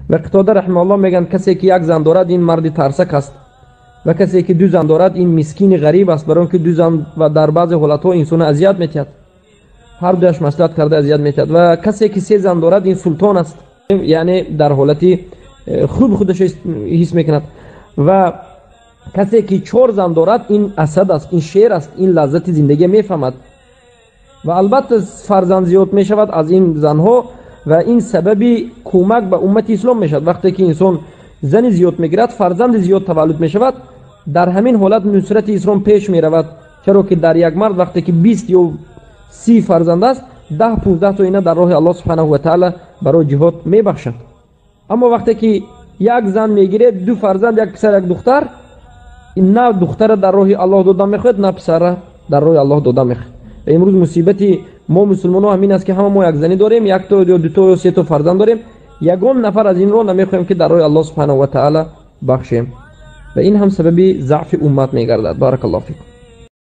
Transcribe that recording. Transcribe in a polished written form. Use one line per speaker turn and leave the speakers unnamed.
Ва Қатода раҳимаҳуллоҳ мегӯянд, касе ки як зан дорад, ин марди тарсак аст, ва касе ки ду зан дорад, ин мискини ғариб аст, барои инки ду зан ва дар баъзе ҳолатҳо инсонро азият метиҳад, ҳар дуяш маслиҳат карда азият метиҳад. Ва касе ки се зан дорад, ин султон аст, яъне дар ҳолати хуб худаш ҳис мекунад. Ва касе ки чор зан дорад, ин асад аст, ин шер аст, ин лаззати зиндагӣ мефаҳмад. Ва албатта фарзанд зиёд мешавад аз ин занҳо, ва ин сабаби кӯмак ба уммати ислом мешавад. Вақте ки инсон зани зиёд мегирад, фарзанди зиёд таваллуд мешавад, дар ҳамин ҳолат нусрати ислом пеш меравад. Чаро ки дар як мард вақте ки 20 ё 30 фарзанд аст, 10-15 то ина дар роҳи Аллоҳ субҳонаҳу ва таъоло барои ҷиҳод мебахшад. Аммо вақте ки як зан мегирад, ду фарзанд, як писар, як духтар, на духтара дар роҳи Аллоҳ дода мехоҳад, на писара дар роҳи Аллоҳ дода мехоҳад. Ва имрӯз мусибати мо мусулмонҳо ҳамин аст, ки ҳама мо як занӣ дорем, як то ё ду то ё се то фарзанд дорем, ягон нафар аз инро намехоҳем, ки дар роҳи Аллоҳ субҳонаҳу ва таъоло бахшем. Ва ин ҳам сабаби заъфи уммат мегардад. Баракаллоҳу фикум.